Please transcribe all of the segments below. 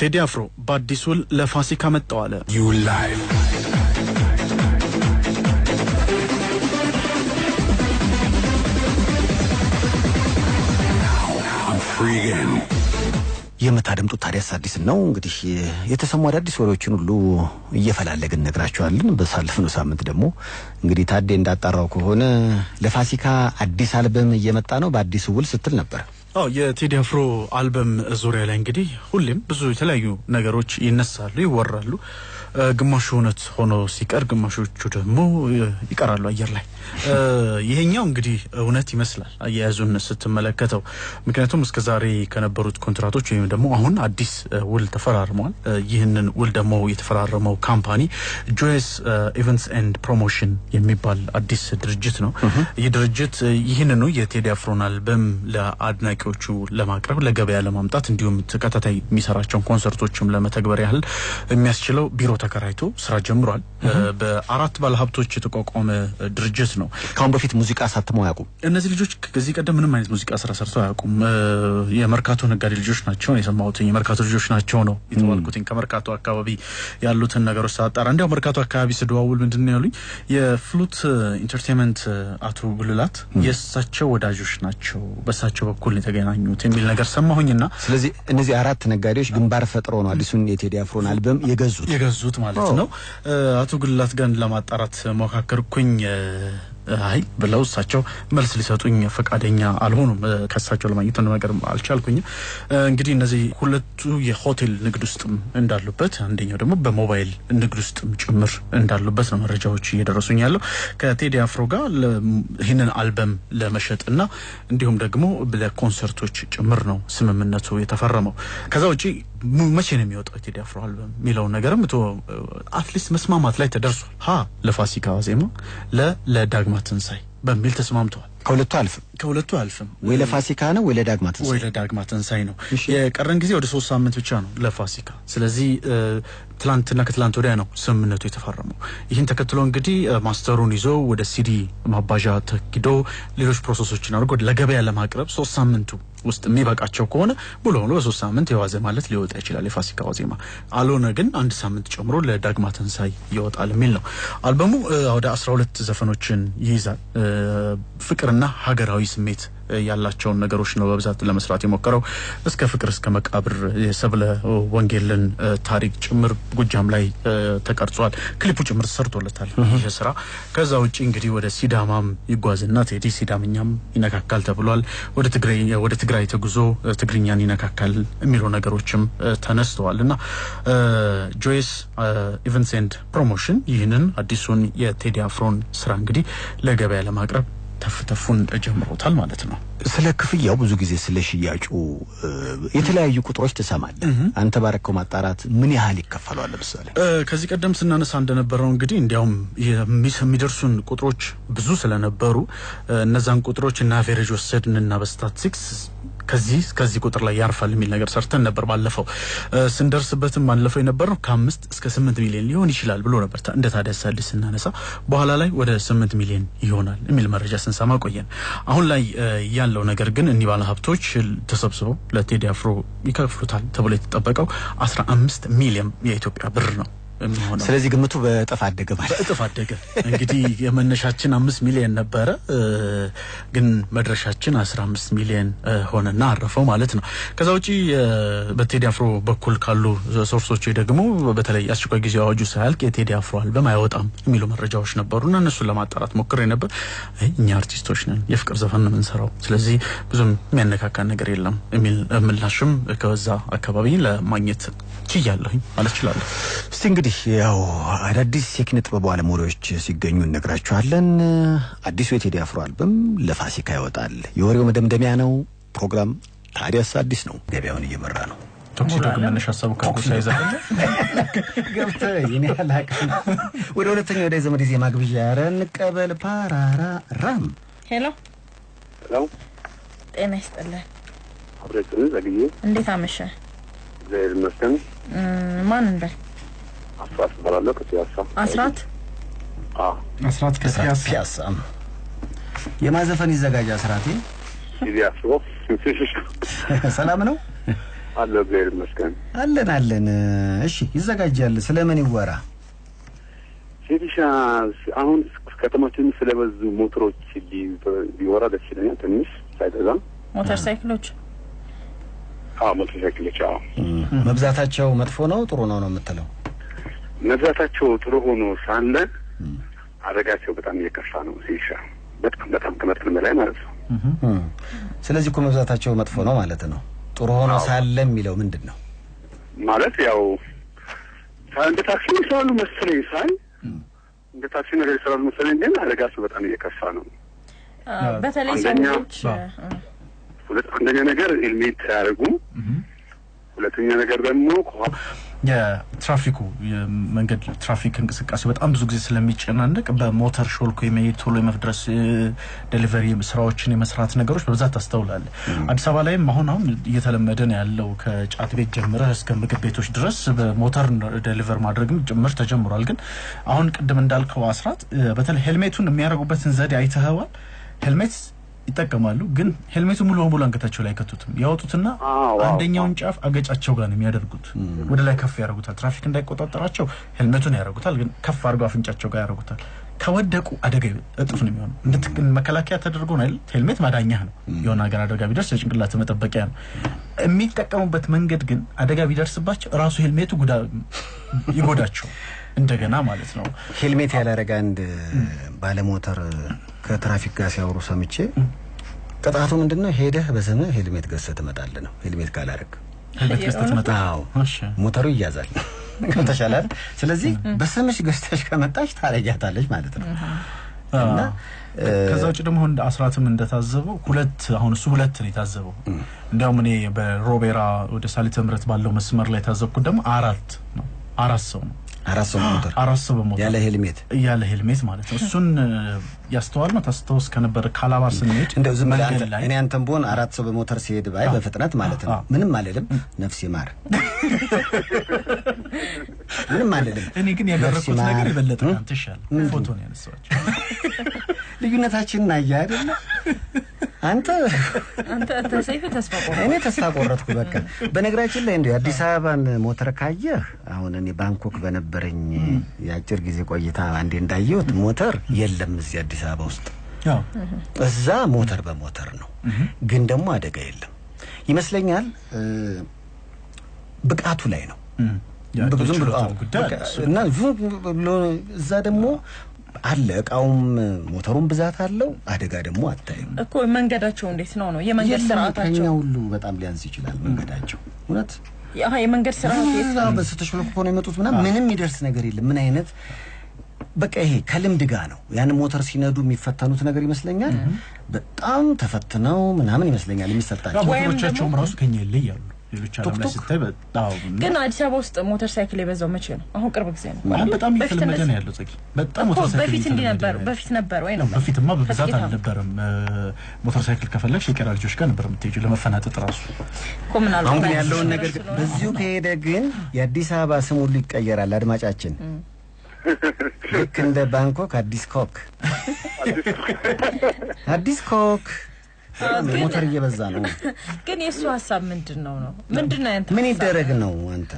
ቴዲ አፍሮ በአዲስ ውል ለፋሲካ መጣው አለ። You live. I'm free again. የምታደምጡት ታዲያስ አዲስ ነው። እንግዲህ የተሰሙ አዳዲስ ወሬዎችን ሁሉ እየፈላለግን እነግራችኋለን። በሳለፍነው ሳምንት ደግሞ እንግዲህ ታዴ እንዳጣራው ከሆነ ለፋሲካ አዲስ አልበም እየመጣ ነው በአዲሱ ውል ስትል ነበር። አዎ፣ የቴዲ አፍሮ አልበም ዙሪያ ላይ እንግዲህ ሁሌም ብዙ የተለያዩ ነገሮች ይነሳሉ፣ ይወራሉ። ግማሹ እውነት ሆኖ ሲቀር፣ ግማሾቹ ደግሞ ይቀራሉ አየር ላይ። ይሄኛው እንግዲህ እውነት ይመስላል አያያዙን ስትመለከተው። ምክንያቱም እስከ ዛሬ ከነበሩት ኮንትራቶች ወይም ደግሞ አሁን አዲስ ውል ተፈራርመዋል። ይህንን ውል ደግሞ የተፈራረመው company Joyce Events and Promotion የሚባል አዲስ ድርጅት ነው። ይህ ድርጅት ይህንኑ የቴዲ አፍሮን አልበም ለአድናቂዎቹ ለማቅረብ፣ ለገበያ ለማምጣት፣ እንዲሁም ተከታታይ የሚሰራቸውን ኮንሰርቶችም ለመተግበር ያህል የሚያስችለው ቢሮ ተከራይቶ ስራ ጀምሯል። በአራት ባለሀብቶች የተቋቋመ ድርጅት ነው። ከአሁን በፊት ሙዚቃ አሳትመው አያውቁም። እነዚህ ልጆች ከዚህ ቀደም ምንም አይነት ሙዚቃ ስራ ሰርተው አያውቁም። የመርካቶ ነጋዴ ልጆች ናቸው ነው የሰማሁትኝ። የመርካቶ ልጆች ናቸው ነው የተባልኩትኝ። ከመርካቶ አካባቢ ያሉትን ነገሮች ሳጣራ፣ እንዲያው መርካቶ አካባቢ ስደዋውል ምንድን ነው ያሉኝ፣ የፍሉት Entertainment አቶ ጉልላት የእሳቸው ወዳጆች ናቸው፣ በእሳቸው በኩል የተገናኙት የሚል ነገር ሰማሁኝና ስለዚህ እነዚህ አራት ነጋዴዎች ግንባር ፈጥረው ነው አዲሱን የቴዲ አፍሮን አልበም የገዙት። የገዙት ማለት ነው። አቶ ጉልላት ጋር ለማጣራት ሞካከርኩኝ። አይ ብለው እሳቸው መልስ ሊሰጡኝ ፈቃደኛ አልሆኑም። ከእሳቸው ለማግኘት ነገር አልቻልኩኝም። እንግዲህ እነዚህ ሁለቱ የሆቴል ንግድ ውስጥም እንዳሉበት፣ አንደኛው ደግሞ በሞባይል ንግድ ውስጥም ጭምር እንዳሉበት ነው መረጃዎች እየደረሱኝ ያለው። ከቴዲ አፍሮ ጋር ይህንን አልበም ለመሸጥ እና እንዲሁም ደግሞ ለኮንሰርቶች ጭምር ነው ስምምነቱ የተፈረመው። ከዛ ውጪ መቼ ነው የሚወጣው የቴዲ አፍሮ አልበም የሚለውን ነገርም at least መስማማት ላይ ተደርሷል። ሀ ለፋሲካ ዋዜማ፣ ለዳግማ ትንሳኤ በሚል ተስማምተዋል። ከሁለቱ አልፍም። ከሁለቱ አልፍም። ወይ ለፋሲካ ነው ወይ ለዳግማ ትንሳኤ። ወይ ለዳግማ ትንሳኤ ነው። የቀረን ጊዜ ወደ 3 ሳምንት ብቻ ነው ለፋሲካ። ስለዚህ ትላንትና ከትላንት ወዲያ ነው ስምምነቱ የተፈረመው። ይህን ተከትሎ እንግዲህ master ኡን ይዞ ወደ ሲዲ ማባዣ ተኪዶ ሌሎች process ኦችን አድርጎ ለገበያ ለማቅረብ 3 ሳምንቱ ውስጥ የሚበቃቸው ከሆነ ሙሉ በሙሉ በ3 ሳምንት የዋዜማ ዕለት ሊወጣ ይችላል የፋሲካ ዋዜማ። አልሆነ ግን አንድ ሳምንት ጨምሮ ለዳግማ ትንሳኤ ይወጣል የሚል ነው። አልበሙ ወደ 12 ዘፈኖችን ይይዛል። ፍቅርና ሀገራዊ ስሜት ያላቸውን ነገሮች ነው በብዛት ለመስራት የሞከረው። እስከ ፍቅር እስከ መቃብር የሰብለ ወንጌልን ታሪክ ጭምር ጎጃም ላይ ተቀርጿል። ክሊፑ ጭምር ተሰርቶለታል ይህ ስራ። ከዛ ውጭ እንግዲህ ወደ ሲዳማም ይጓዝና ቴዲ ሲዳምኛም ይነካካል ተብሏል። ወደ ትግራይ ተጉዞ ትግርኛን ይነካካል የሚሉ ነገሮችም ተነስተዋል እና Joyce Events and Promotion ይህንን አዲሱን የቴዲ አፍሮን ስራ እንግዲህ ለገበያ ለማቅረብ ተፍተፉን ጀምሮታል ማለት ነው። ስለ ክፍያው ብዙ ጊዜ ስለ ሽያጩ የተለያዩ ቁጥሮች ትሰማለህ። አንተ ባረከው ማጣራት ምን ያህል ይከፈለዋል? ለምሳሌ ከዚህ ቀደም ስናነሳ እንደነበረው እንግዲህ እንዲያውም የሚደርሱን ቁጥሮች ብዙ ስለነበሩ እነዛን ቁጥሮች እና average ወሰድንና በስታቲስቲክስ ከዚህ ከዚህ ቁጥር ላይ ያርፋል የሚል ነገር ሰርተን ነበር። ባለፈው ስንደርስበትም ባለፈው የነበረው ከ5 እስከ 8 ሚሊዮን ሊሆን ይችላል ብሎ ነበር እንደ ታዲያስ አዲስ ስናነሳ፣ በኋላ ላይ ወደ 8 ሚሊዮን ይሆናል የሚል መረጃ ስንሰማ ቆየን። አሁን ላይ ያለው ነገር ግን እኒህ ባለ ሀብቶች ተሰብስበው ለቴዲ አፍሮ ይከፍሉታል ተብሎ የተጠበቀው 15 ሚሊዮን የኢትዮጵያ ብር ነው የሚሆነው። ስለዚህ ግምቱ በእጥፍ አደገ ማለት። በእጥፍ አደገ። እንግዲህ የመነሻችን 5 ሚሊዮን ነበረ፣ ግን መድረሻችን 15 ሚሊዮን ሆነና አረፈው ማለት ነው። ከዛ ውጪ በቴዲ አፍሮ በኩል ካሉ source ኦች ደግሞ በተለይ አስቸኳይ ጊዜ አዋጁ ሳያልቅ የቴዲ አፍሮ አልበም አይወጣም የሚሉ መረጃዎች ነበሩና እነሱን ለማጣራት ሞክሬ ነበር። አይ እኛ አርቲስቶች ነን፣ የፍቅር ዘፈን ነው የምንሰራው፣ ስለዚህ ብዙም የሚያነካካን ነገር የለም የሚል ምላሽም ከዛ አካባቢ ለማግኘት ችያለሁኝ ማለት እችላለሁ። እስቲ እንግዲህ ያው አዳዲስ የኪነ ጥበቡ ዓለም ወሬዎች ሲገኙ እነግራችኋለን። አዲሱ የቴዲ አፍሮ አልበም ለፋሲካ ይወጣል። የወሬው መደምደሚያ ነው። ፕሮግራም ታዲያስ አዲስ ነው። ገበያውን እየመራ ነው። ቶክሲዶ ግን መነሻ ሀሳቡ ከጎሳ ይዘፈለ ገብተህ የኔ አላውቅም። ወደ ሁለተኛው ወደ ዘመድ ዜማ ግብዣ ኧረ እንቀበል ፓራራ ራም። ሄሎ። ሄሎ። ጤና ይስጥልን። አብረችን ዘግዬ። እንዴት አመሸ? እግዚአብሔር ይመስገን። ማን እንበል? አስራት እባላለሁ ከፒያሳ። አስራት። አዎ። አስራት ከፒያሳ። ፒያሳ የማዘፈን ይዘጋጅ አስራቴ። ቴዲ አፍሮ። ሰላም ነው? አለሁ፣ እግዚአብሔር ይመስገን። አለን አለን። እሺ ይዘጋጃል። ስለምን ይወራ? ሴቲሻ አሁን ከተማችን ስለበዙ ሞተሮች ቢወራ ደስ ይለኛል። ትንሽ ሳይበዛ ሞተር ሳይክሎች። አዎ ሞተር ሳይክሎች። አዎ መብዛታቸው መጥፎ ነው ጥሩ ነው ነው የምትለው? መብዛታቸው ጥሩ ሆኖ ሳለ አደጋቸው በጣም እየከፋ ነው። ሴቲሻ በጣም በጣም ከመጠን በላይ ማለት ነው። ስለዚህ እኮ መብዛታቸው መጥፎ ነው ማለት ነው። ጥሩ ሆኖ ሳለ የሚለው ምንድን ነው ማለት? ያው እንደ ታክሲ ይሰራሉ መሰለኝ ሳይ እንደ ታክሲ ነገር ይሰራሉ መሰለኝ፣ ግን አደጋቸው በጣም እየከፋ ነው። በተለይ ሰዎች አንደኛ ነገር ሄልሜት አያደርጉም። ሁለተኛ ነገር ደግሞ የትራፊኩ የመንገድ ትራፊክ እንቅስቃሴ በጣም ብዙ ጊዜ ስለሚጨናነቅ በሞተር ሾልኮ የመሄድ ቶሎ የመድረስ delivery ስራዎችን የመስራት ነገሮች በብዛት ታስተውላለህ። አዲስ አበባ ላይም አሁን አሁን እየተለመደ ነው ያለው። ከጫት ቤት ጀምረህ እስከ ምግብ ቤቶች ድረስ በሞተር deliver ማድረግም ጭምር ተጀምሯል። ግን አሁን ቅድም እንዳልከው አስራት፣ በተለይ ሄልሜቱን የሚያደርጉበትን ዘዴ አይተኸዋል? ሄልሜት ይጠቀማሉ፣ ግን ሄልሜቱ ሙሉ በሙሉ አንገታቸው ላይ አይከቱትም። ያወጡትና አንደኛውን ጫፍ አገጫቸው ጋር ነው የሚያደርጉት። ወደ ላይ ከፍ ያደርጉታል። ትራፊክ እንዳይቆጣጠራቸው ሄልሜቱን ያደርጉታል፣ ግን ከፍ አድርገው አፍንጫቸው ጋር ያደርጉታል። ከወደቁ አደጋ እጥፍ ነው የሚሆነው። እንደ መከላከያ ተደርጎ ነው አይደል? ሄልሜት ማዳኛህ ነው። የሆነ ሀገር አደጋ ቢደርስ የጭንቅላት መጠበቂያ ነው። የሚጠቀሙበት መንገድ ግን አደጋ ቢደርስባቸው ራሱ ሄልሜቱ ይጎዳቸው እንደገና ማለት ነው። ሄልሜት ያላረገ አንድ ባለሞተር ከትራፊክ ጋር ሲያወሩ ሰምቼ ቅጣቱ ምንድነው? ሄደህ በስምህ ሄልሜት ገዝተህ ትመጣለህ ነው። ሄልሜት ካላረግ ሄልሜት ገዝተህ ትመጣለህ። አዎ ሞተሩ ይያዛል። ከተሻላል። ስለዚህ በስምሽ ገዝተሽ ከመጣሽ ታረጊያታለሽ ማለት ነው። እና ከዛ ውጭ ደግሞ አሁን አስራትም እንደታዘበው ሁለት አሁን እሱ ሁለት ነው የታዘበው። እንዲያውም እኔ በሮቤራ ወደ ሳሊተ ምህረት ባለው መስመር ላይ የታዘብኩት ደግሞ አራት ነው። አራት ሰው ነው። አራት ሰው በሞተር፣ አራት ሰው በሞተር ያለ ሄልሜት፣ ያለ ሄልሜት ማለት ነው። እሱን ያስተዋል ነው ታስታውስ ከነበረ ካላባር ስንሄድ እንደው ዝም ብለህ እኔ አንተም ብሆን አራት ሰው በሞተር ሲሄድ ባይ በፍጥነት ማለት ነው ምንም አልልም፣ ነፍሴ ማር ምንም አልልም። እኔ ግን ያደረኩት ነገር የበለጠ ካንተ ይሻላል። ፎቶ ነው ያነሳኋቸው። ልዩነታችንን አየህ አይደለ? አንተ አንተ ሰይፉ ተስፋ ቆረጥኩ፣ እኔ ተስፋ ቆረጥኩ። በቃ በነገራችን ላይ እንደው የአዲስ አበባን ሞተር ካየህ አሁን እኔ ባንኮክ በነበረኝ የአጭር ጊዜ ቆይታ አንዴ እንዳየሁት ሞተር የለም እዚህ አዲስ አበባ ውስጥ። እዛ ሞተር በሞተር ነው፣ ግን ደግሞ አደጋ የለም ይመስለኛል። ብቃቱ ላይ ነው ዝም ብሎ እና እዛ ደግሞ አለ እቃውም ሞተሩም ብዛት አለው፣ አደጋ ደግሞ አታይም እኮ። መንገዳቸው እንዴት ነው ነው የመንገድ ስርዓታቸው ከኛ ሁሉ በጣም ሊያንስ ይችላል መንገዳቸው። እውነት የመንገድ ስርዓት በስተሽሎክ ነው የመጡት ምናምን ምንም የሚደርስ ነገር የለም። ምን አይነት በቃ ይሄ ከልምድ ጋር ነው። ያን ሞተር ሲነዱ የሚፈተኑት ነገር ይመስለኛል። በጣም ተፈትነው ምናምን ይመስለኛል የሚሰጣቸው። ሞተሮቻቸውም ራሱ ከኛ ይለያሉ። ሌሎች ዓለም ላይ ስታይ በጣም ግን አዲስ አበባ ውስጥ ሞተር ሳይክል የበዛው መቼ ነው? አሁን ቅርብ ጊዜ ነው። አሁን በጣም እየተለመደ ነው ያለው። ጽጌ በጣም ሞተር ሳይክል በፊት እንዲህ ነበር፣ በፊት ነበር ወይ ነው? በፊትማ በብዛት አልነበረም። ሞተር ሳይክል ከፈለግሽ የቄራ ልጆች ጋር ነበር የምትሄጂው ለመፈናጠጥ ራሱ። አሁን ግን ያለውን ነገር በዚሁ ከሄደ ግን የአዲስ አበባ ስም ሁሉ ይቀየራል። አድማጫችን ልክ እንደ ባንኮክ አዲስ ኮክ፣ አዲስ ኮክ ሞተር እየበዛ ነው። ግን የእሱ ሀሳብ ምንድን ነው ነው ምንድን ነው ያንተ ምን ይደረግ ነው አንተ?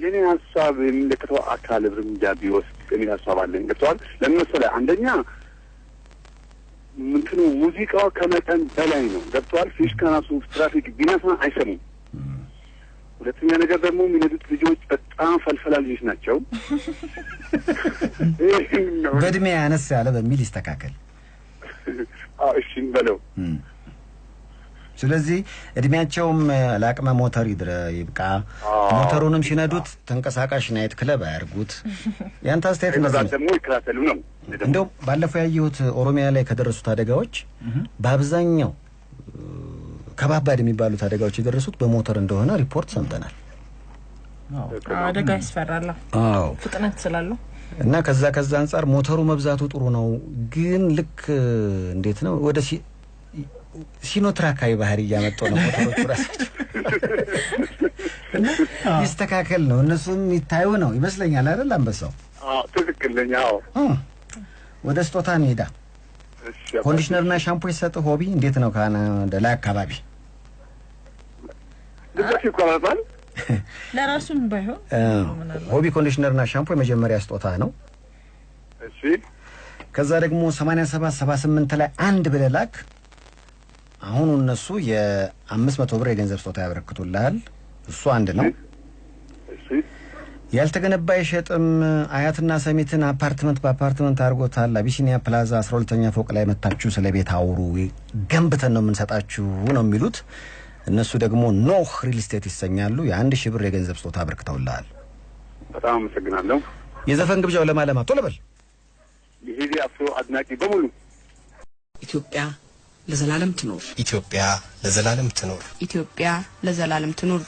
የኔ ሀሳብ የሚመለከተው አካል እርምጃ ቢወስድ የሚል ሀሳብ አለኝ። ገብቶሃል? ለምን መሰለህ? አንደኛ እንትኑ ሙዚቃው ከመጠን በላይ ነው። ገብቶሃል? ፊሽካ ራሱ ትራፊክ ቢነሳ አይሰሙም። ሁለተኛ ነገር ደግሞ የሚነዱት ልጆች በጣም ፈልፈላ ልጆች ናቸው። በእድሜ አነስ ያለ በሚል ይስተካከል። እሺ በለው። ስለዚህ እድሜያቸውም ለአቅመ ሞተር ይብቃ። ሞተሩንም ሲነዱት ተንቀሳቃሽ night club አያርጉት። ያንተ አስተያየት እንደዛ ነው። ደግሞ ይከታተሉ ነው። እንደው ባለፈው ያየሁት ኦሮሚያ ላይ ከደረሱት አደጋዎች በአብዛኛው ከባባድ የሚባሉት አደጋዎች የደረሱት በሞተር እንደሆነ ሪፖርት ሰምተናል። አደጋ ያስፈራል። አዎ ፍጥነት ስላለው እና ከዛ ከዛ አንጻር ሞተሩ መብዛቱ ጥሩ ነው። ግን ልክ እንዴት ነው ወደ ሲኖትራካዊ ባህሪ እያመጡ ነው ሞተሮቹ ራሳቸው። እና ይስተካከል ነው እነሱም ይታዩ ነው ይመስለኛል አይደል አንበሳው? አዎ ትክክል ነኝ። አዎ ወደ ስጦታ እንሄዳ። conditioner ና ሻምፖ ይሰጥ ሆቢ እንዴት ነው? ካናዳ ላይ አካባቢ ድምጻችሁ ይቆራረጣል። ለራሱም ባይሆን ሆቢ conditioner ና ሻምፖ የመጀመሪያ ስጦታ ነው። እሺ። ከዛ ደግሞ 87 78 ላይ 1 ብለህ ላክ። አሁኑ እነሱ የ500 ብር የገንዘብ ስጦታ ያበረክቱልሃል። እሱ አንድ ነው። እሺ። ያልተገነባ አይሸጥም። አያትና ሰሚትን አፓርትመንት በአፓርትመንት አድርጎታል። አቢሲኒያ ፕላዛ 12ኛ ፎቅ ላይ መታችሁ ስለ ቤት አውሩ፣ ገንብተን ነው የምንሰጣችሁ ነው የሚሉት። እነሱ ደግሞ ኖህ ሪል ስቴት ይሰኛሉ። የ1000 ብር የገንዘብ ስጦታ አበርክተውልሃል። በጣም አመሰግናለሁ። የዘፈን ግብዣው ለማለማ ቶሎ በል። የቴዲ አፍሮ አድናቂ በሙሉ። ኢትዮጵያ ለዘላለም ትኖር። ኢትዮጵያ ለዘላለም ትኖር። ኢትዮጵያ ለዘላለም ትኑር።